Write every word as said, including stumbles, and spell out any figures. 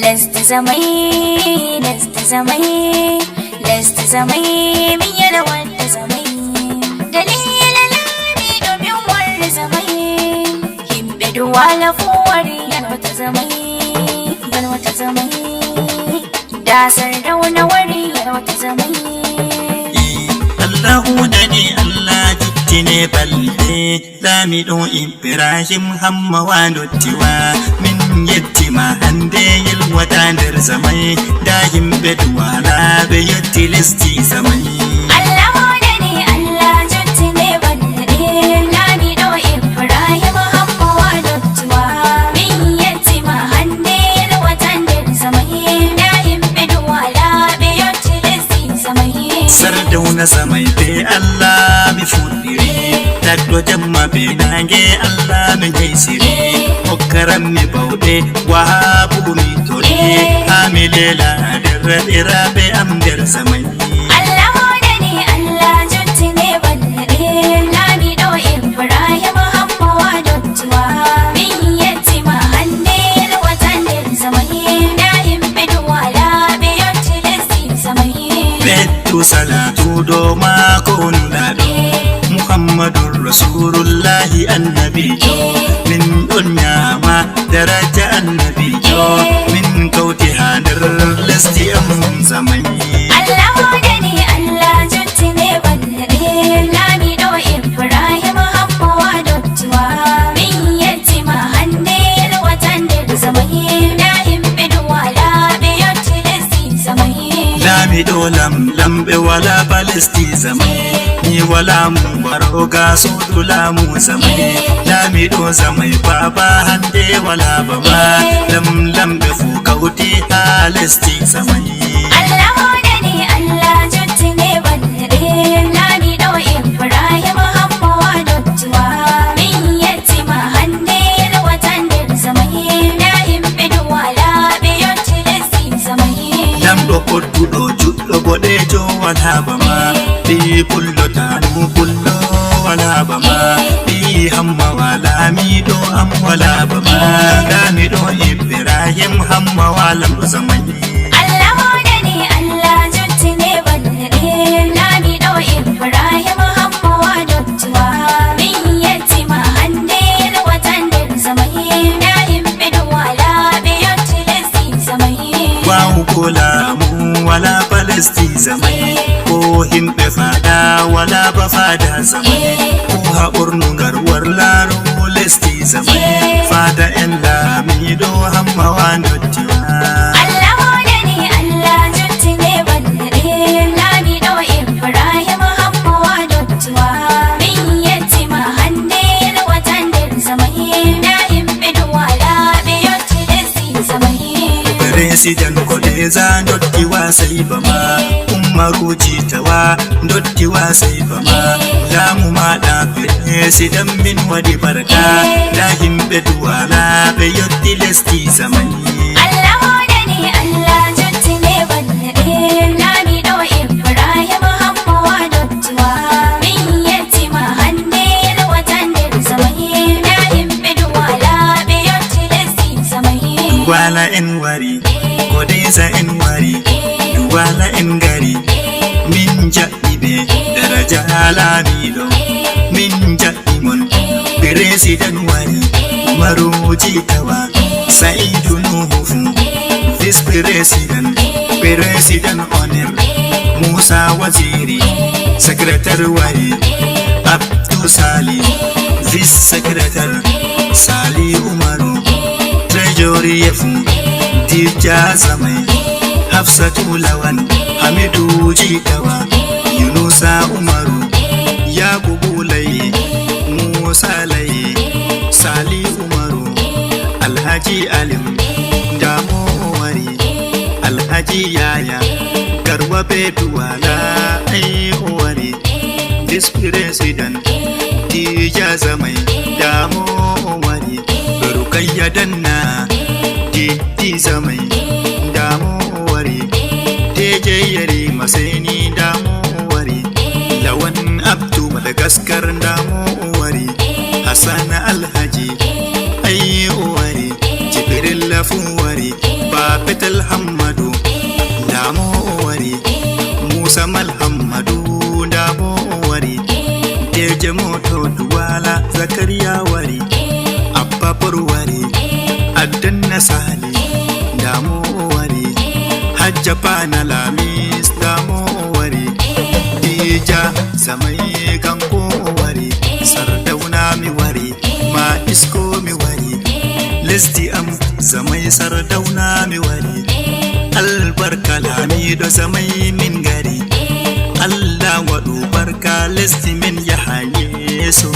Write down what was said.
Lesdi zamay, lesdi zamay, lesdi zamay, min yalwata zamay. Dalila laamiɗo min warri zamay. Yimɓe Duwala fuu wari yalwata zamay, yalwata zamay. Nda Sardauna wari yalwata zamay. Allahu nani, Allah jottine balɗe. Laamiɗo Ibrahim Hamma wa ndottiwa, min yettima hande yelwata nder zamay. Nda yimɓe Duwala ɓe yotti lesdi zamay. Allah wonani, Allah jottine balɗe. Laamiɗo Ibrahim Hamma wa ndottiwa, min yettima hande yelwata nder zamay. Nda yimɓe Duwala ɓe yotti lesdi zamay. Sardauna zamay be Allah mi fuɗɗi. Tagɗo jamma be naange, Allah mi jaisiri. Hokkarammi bawɗe, Wahabu mi toɗi. Haa mi leela nder raɗiraaɓe am nder zamay. Allah wonani, Allah jottine balɗe. Laamiɗo Ibrahim Hamma wa ndottiwa. Min yettima hande yelwata nder zamay. Nda yimɓe Duwala ɓe yotti lesdi zamay. Ɓeddu salaatu dow maako nulaaɗo. Muhammadun Rasuulullaahi annabiijo. Min ɗon nyaama daraja annabiijo. Min kawti haa nder lesdi am zamay. Allah wonani, Allah jottine balɗe. Laamiɗo Ibrahim Hamma wa ndottiwa. Min yettima hande yelwata nder zamay. Nda yimɓe Duwala ɓe yotti lesdi zamay. Laamiɗo lam lamɓe wala ba lesdi zamay. Ni wala mo baroga suudu laamu zamay. Laamiɗo zamay baaba hande wala baba. Lam lamɓe fuu kawti haa lesdi zamay. Allah wonani, Allah jottine balɗe. Laamiɗo Ibrahim Hamma wa ndottiwa. Min yettima hande yelwata nder zamay. Nda yimɓe Duwala ɓe yotti lesdi zamay. Lamɗo pottuɗo juɗɗo boɗeejo wala bama. Ɓii pullo taanu pullo wala bama. Ɓii Hamma wa laamiɗo am wala bama. Laamiɗo Ibrahim Hamma wa lamɗo zamay. Allah wonani, Allah jottine balɗe. Laamiɗo Ibrahim Hamma wa ndottiwa. Min yettima hande yelwata nder zamay. Nda yimɓe Duwala ɓe yotti lesdi zamay. Waawugo laamu wala ba lesdi zamay. Ko yimɓe faada wala ba faada zamay. Ko haa ɓornugal war laaro lesdi zamay. Faada en laamiɗo Hamma wa ndottiwa. Allah wonani, Allah jottine balɗe. Laamiɗo Ibrahim Hamma wa ndottiwa. Min yettima hande yelwata nder zamay. Nda yimɓe Duwala ɓe yotti lesdi zamay. President ko deza ndottiwa sai bama. Umaru Jitawa ndottiwa sai bama. Laamu maɗa president min waɗi barka. Nda yimɓe Duwala ɓe yotti lesdi zamay. Allah wonani, Allah jottine balɗe. Laamiɗo Ibrahim Hamma wa ndottiwa. Min yettima hande yelwata nder zamay. Nda yimɓe Duwala ɓe yotti lesdi zamay. Duwala en wari, Kodesa en wari, Duwala en ngari. Min jaɓɓi ɓe daraja laamiɗo. Min jaɓɓi mon, president wari, Umaru Jitawa, Sa'idu Nuhu fu, vice president, president honneur, Musa Waziri, secrétaire wari, Abdou Sali, vice secrétaire, Sali Umaru, trésorier fu, Dija Zamai, Hafsatu Lawan, Hamidu Jitawa, Yunusa Umaru, Yakubu Laye, Musa Laye, Sali Umaru, Alhaji Alim, Damo o wari, Alhaji Yaya, Garba be Duwala, ai o wari, vice president, Dija Zamai, Damo o wari, Rukayya Danna, Diddi Zamai, Damo o wari, T J Yarima Seni, Damo o wari, Lawan Abdu Madagaskar, Damo o wari, Hassan Alhaji, ai o wari, Jibril Lafu wari, Bape Samal Hammadu, ndaa mo o wari. Deje Moto Duwala, Zakariya wari. Abba Bor wari. Addanna Sali, ndaa mo o wari. Hajja Pana Lamis, ndaa mo o wari. Dija Zamai, kanko o wari. Sardauna mi wari. Ma isko mi wari. Lesdi am Zamai, Sardauna mi wari. Albarka Lamiɗo Zamai, min ngari. Allah waɗu barka, lesdi min yaha yeeso.